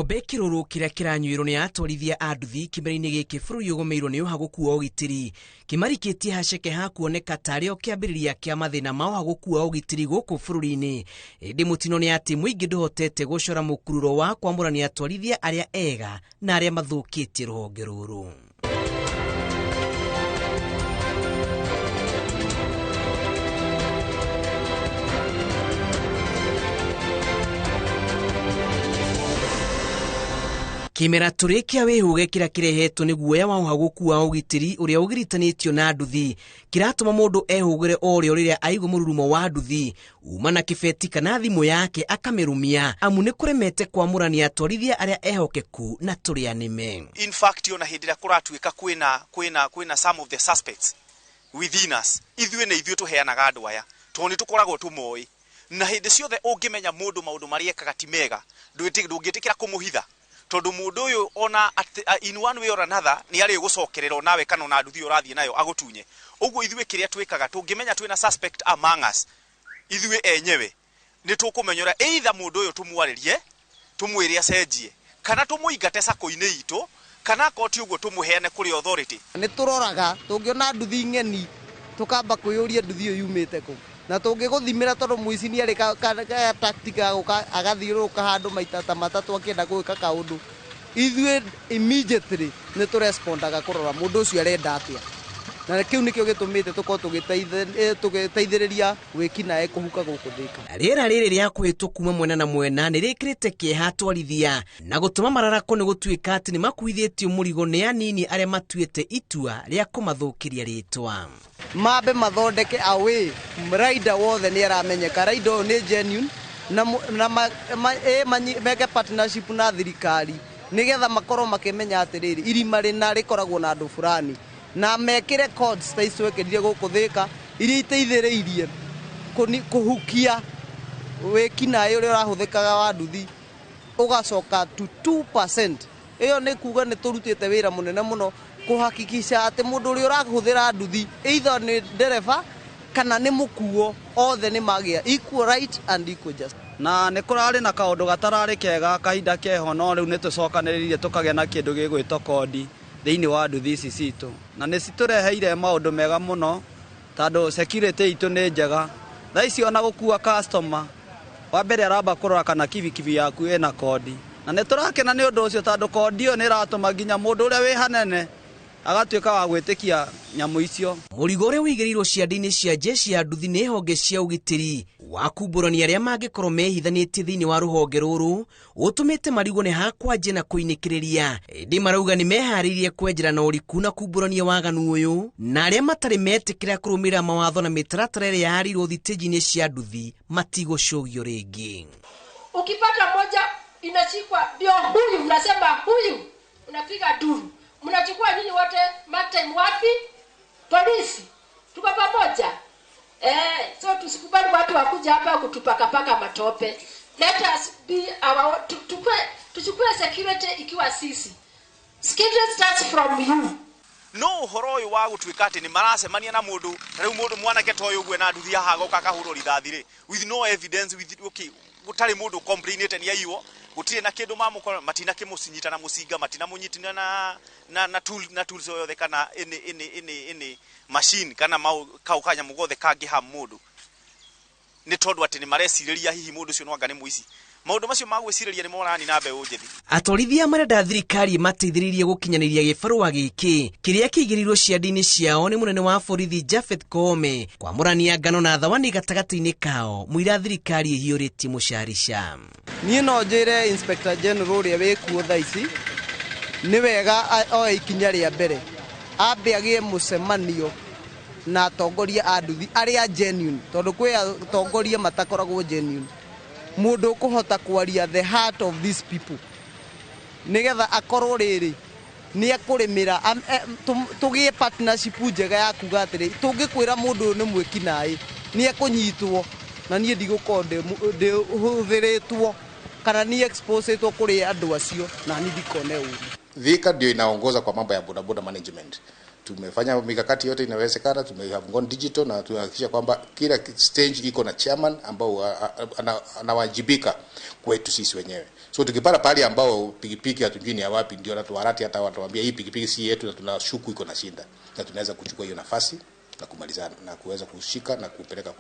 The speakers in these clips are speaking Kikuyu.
Gĩkombe kĩrũrũ kĩrĩa kĩranyuĩrwo nĩ atwarithia a nduthi kĩmera-inĩ gĩkĩ bũrũri ũgũmĩirwo nĩ ũhagũku wa ũgitĩri kĩmarikĩtie haceke ha kuoneka tarĩ o kĩambĩrĩria kĩa mathĩna ma ũhagũku wa ũgitĩri gũkũ bũrũri-inĩ. Ĩndĩ mũtino nĩ atĩ mũingĩ ndũhotete gũcora mũkururo wa kwamũrania atwarithia arĩa ega na arĩa mathũkĩtie rũhonge rũrũ. Kĩmera tũrĩ kĩa wĩhũge kĩrĩa kĩrehetwo nĩ guoya wa ũhagũku wa ũgitĩri ũrĩa ũgiritanĩtio na nduthi kĩratũma mũndũ ehũgĩre o rĩo rĩrĩa aigua mũrurumo wa nduthi uma na kĩbeti kana thimũ yake akamĩrumia amu nĩ kũremete kwamũrania atwarithia arĩa ehokeku na tũrĩa nĩme. In fact, ona hĩndĩ ĩrĩa kũratuĩka kwĩna some of the suspects within us, ithuĩ nĩ ithuĩ tũheanaga andũ aya tondũ nĩ tũkoragwo tũmoĩ, na hĩndĩ ciothe ũngĩmenya mũndũ maũndũ marĩa ekaga ti mega ndũngĩtĩkĩra kũmũhitha tondũ mũndũ ũyũ ona in one way or another nĩ arĩ gũcokerera nawe kana ona nduthi ũrathiĩ nayo agũtunye. Ũguo ithuĩ kĩrĩa twĩkaga tũngĩmenya twĩna suspect among us, ithuĩ enyewe nĩ tũkũmenyora either mũndũ ũyũ tũmwarĩrie tũmwĩre acenjie kana tũmũingate sako-inĩ itũ kana akorwo ti ũguo tũmũheane kũrĩ authority. Nĩ tũroraga tũngĩona nduthi ng'eni tũkamba kwĩyũria nduthi ĩyo yumĩte kũ, na tũngĩgũthimĩra tondũ mũici nĩ arĩ tactic ya gũka agathiũrũrũka handũ maita ta matatũ akĩenda gwĩka kaũndũ, ithuĩ immediately nĩ tũrespondaga kũrora mũndũ ũcio arenda atĩa, na kĩu nĩkĩo gĩtũmĩte tũkorwo tũgĩteithĩrĩria wĩkinaĩ kũhuka gũkũ Thĩka. Rĩera rĩrĩ rĩa kũhĩtwo kuma mwena na mwena nĩ rĩkĩrĩte kĩeha atwarithia na gũtũma mararako nĩ gũtuĩka atĩ nĩ makuithĩtio mũrigo nĩ anini arĩa matuĩte itua rĩa kũmathũkĩria rĩtwa. Mambe mathondeke away rider wothe nĩ aramenyeka rider ũyũ nĩ genuine na meke partnership na thirikari nĩgetha makorwo makĩmenya atĩrĩrĩ irima rĩna rĩkoragwo na andũ fulani, na mekĩre codes ta ici twekĩrire gũkũ Thĩka iria iteithĩrĩirie kũhukia wĩkinaĩ ũrĩa ũrahũthĩkaga wa nduthi ũgacoka to 2%. Ĩyo nĩ kuga nĩ tũrutĩte wĩra mũnene mũno kũhakikisha atĩ mũndũ ũrĩa ũrahũthĩra nduthi either nĩ ndereba kana nĩ mũkuo othe nĩ magĩa equal right and equal justice. Na nĩ kũrarĩ na kaũndũ gatararĩ kega kahinda keho, no rĩu nĩ tũcokanĩrĩirie tũkagĩa na kĩndũ gĩgwĩtwo kodi thĩinĩ wa nduthi ici citũ, na nĩ citũreheire maũndũ mega mũno tondũ security itũ nĩ njega. Thaa ici ona gũkua customer wa mbere aramba kũrora kana kibikibi yaku ĩna kodi, na nĩ tũrakena nĩ ũndũ ũcio tondũ kodi ĩyo nĩ ĩratũma nginya mũndũ ũrĩa wĩ hanene agatuĩka wa gwĩtĩkia nyamũ icio. Mũrigo ũrĩa ũigĩrĩirwo ciande-inĩ cia jeshi ya nduthi nĩ honge cia ũgitĩri wa kumbũrania arĩa mangĩkorwo mehithanĩtie thĩinĩ wa rũhonge rũrũ ũtũmĩte marigwo nĩ hakwanjia na kũinĩkĩrĩria, ĩndĩ marauga nĩ meharĩirie kwenjera na ũriku na kumbũrania waganu ũyũ, na arĩa matarĩ metĩkĩra kũrũmĩrĩra mawatho na mĩtaratara ĩrĩa yarĩirwo thitĩnji-inĩ cia nduthi matigũcũgio rĩngĩ. Ukipata moja inashikwa ndio huyu, mnasema huyu, unapiga duru, mnachukua nyinyi wote mark time wapi? Polisi. Tuko pamoja. So tusikubali watu wakuja hapa kutupakapaka matope. Let us be our tuchukue security ikiwa sisi. Security starts from you. No ũhoro ũyũ wa gũtuĩka atĩ nĩ maracemania na mũndũ, ta rĩu mũndũ mwanake ta ũyũ ũguo na nduthi haha agoka akahũrwo rithathi rĩ, with no evidence, with okay, gũtarĩ mũndũ complainĩte nĩ aiywo, gũtirĩ na kĩndũ mamũkora, matinakĩmũcinyita na mũcinga, matinamũnyitana na tool, na tools o yothe kana any machine kana kau kanyamũ gothe kangĩha mũndũ, nĩ tondũ atĩ nĩ marecirĩria hihi mũndũ ũcio no anga nĩ mũici. Maũndũ macio ma gwĩcirĩria nĩ morani na mbeũ njĩthĩ. Atwarithia marenda thirikari mateithĩrĩrie gũkinyanĩria gĩbarũa gĩkĩ kĩrĩa kĩigĩrĩirwo ciande-inĩ ciao nĩ mũnene wa borithi Japhet Koome kwamũrania ngano na thawani gatagatĩ-inĩ kao mũira thirikari ĩhiũrĩtie mũcarica. Niĩ no njĩre Inspector General ũrĩa wĩkuo thaa ici nĩ wega oe ikinya rĩa mbere, ambe agĩe mũcemanio na atongoria a nduthi arĩa genuine, tondũ kwĩ atongoria matakoragwo genuine. Mũndũ ũkũhota kwaria the heart of these people nĩgetha akorwo rĩrĩ nĩ ekũrĩmĩra, tũgĩe partnership njega ya kuga atĩrĩ tũngĩkwĩra mũndũ ũyũ nĩ mwĩkinaĩ nĩ ekũnyitwo na niĩ ndigũkorwo ndĩhũthĩrĩtwo kana nĩ exposetwo kũrĩ andũ acio na niĩ ndikone ũru. Thika ndio inaongoza kwa mambo ya bodaboda management. Tumefanya mikakati yote inawezekana, tume have gone digital na tunahakikisha kwamba kila stage iko na chairman ambao anawajibika kwetu sisi wenyewe. So tukipata pahali ambao pikipiki hatujui ni ya wapi, ndio natuwarati hata watuambia hii pikipiki si yetu na tunashuku iko na shinda, na tunaweza kuchukua hiyo nafasi na kumalizana na kuweza kushika na kupeleka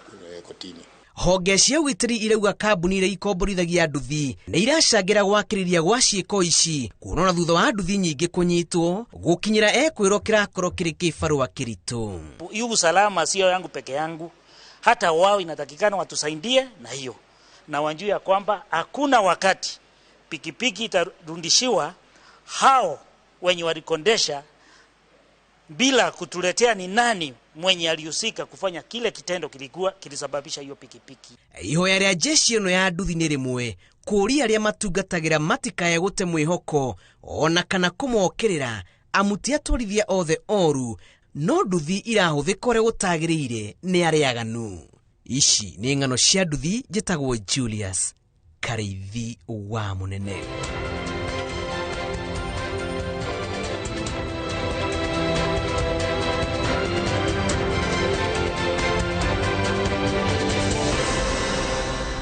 kotini. Honge cia ũgitĩri irauga kambuni iria ikomborithagia nduthi nĩ iracangĩra gwakĩrĩria gwa ciĩko ici, kuona ona thutha wa nduthi nyingĩ kũnyitwo gũkinyĩra ekwĩrwo kĩrakorwo kĩrĩ kĩbarũa kĩritũ. Hii usalama sio yangu peke yangu, hata wao inatakikana watusaidie na hiyo, na wajue ya kwamba hakuna wakati pikipiki itarudishiwa hao wenye walikondesha bila kutuletea ni nani mwenye alihusika kufanya kile kitendo kilikuwa kilisababisha hiyo pikipiki. Ihoya rĩa jeshi ĩno ya nduthi nĩ rĩmwe kũũria arĩa matungatagĩra matikae gũte mwĩhoko ona kana kũmokĩrĩra, amu ti atwarithia othe oru, no nduthi irahũthĩka ũrĩa gũtagĩrĩire nĩ arĩa aganu. Ici nĩ ng'ano cia nduthi. Njĩtagwo Julius Karĩithi wa Mũnene.